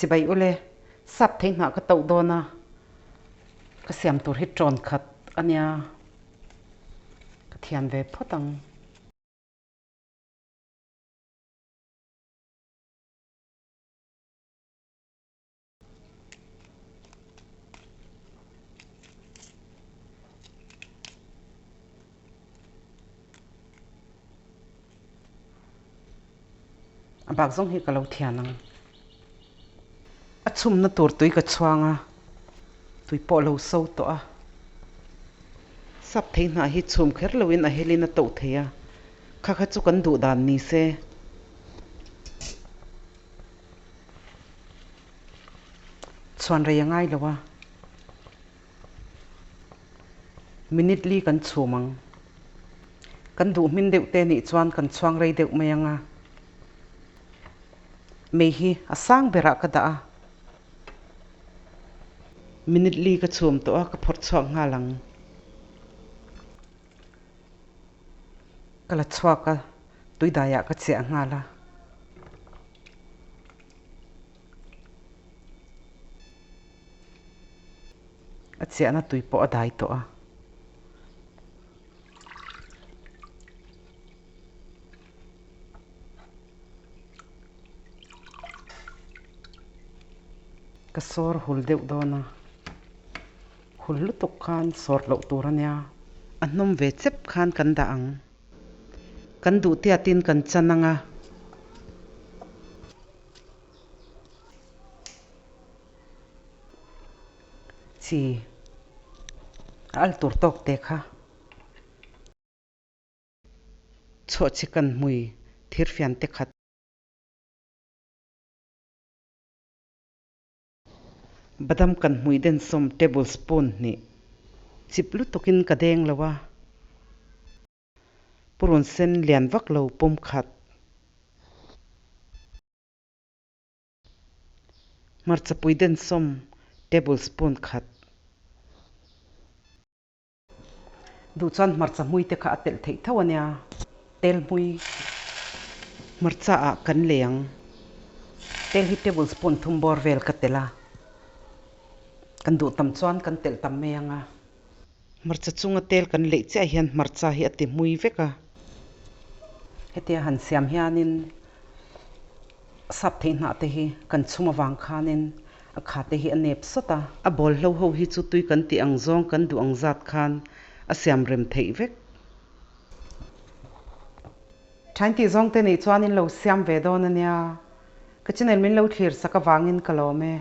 Chibai ule, sap thei hnah ka toh dawn a, ka siam tur hi ṭawn khat a nia, ka thian ve phawt ang. A bak zawng hi ka lo thian ang. A chhumna tur tui ka chhuang a, tui pawh a lo so tawh a. Sap thei hnah hi chhum kher loin a helin a toh thei a, kha kha chu kan duh dan ni se. Chhuan rei a ngai lo a, minute li kan chhum ang. Kan duh hmin deuh te nih chuan kan chhuang rei deuh mai ang a. Mei hi a sang berah ka dah a. Minute li ka chhum tawh a, ka phawrh chhuak nghal ang. Ka la chhuak a, tuidaiah ka chiah nghal a. A chiahna tui pawh a dai tawh a. Ka sawr hul deuh dawn a. Hul lutuk khan sawr loh tur a nia. A hnawm ve chep khan kan dah ang. Kan duh tiatin kan chan ang a. Chi a al tur tawk te kha. Chhuah chi kan hmui thirfian te khat. Badam kan hmui den sawm tablespoon hnih chip lutukin ka deng lo a. Purun sen lian vak lo pum khat. Hmarcha pui den sawm tablespoon khat. Duh chuan hmarcha hmui te kha a telh theih tho a nia. Tel hmui hmarcha ah kan lei ang. Tel hi tablespoon thum bawr vel ka telh a. Kan duh tam chuan kan telh tam mai ang a. Hmarcha chunga tel kan leih chiah hian hmarcha hi a ti hmui vek a. Hetia han siam hianin sap theih hnah te hi kan chhum avang khanin A khate hi a nep sawt a. A bawlhlo ho hi chu tui kan tih ang zawng kan duh ang zat khan a siam rem theih vek. Thain tih zawng te nih chuan in lo siam ve dawn a nia. Ka channel min lo thlir sak avangin ka lawm e.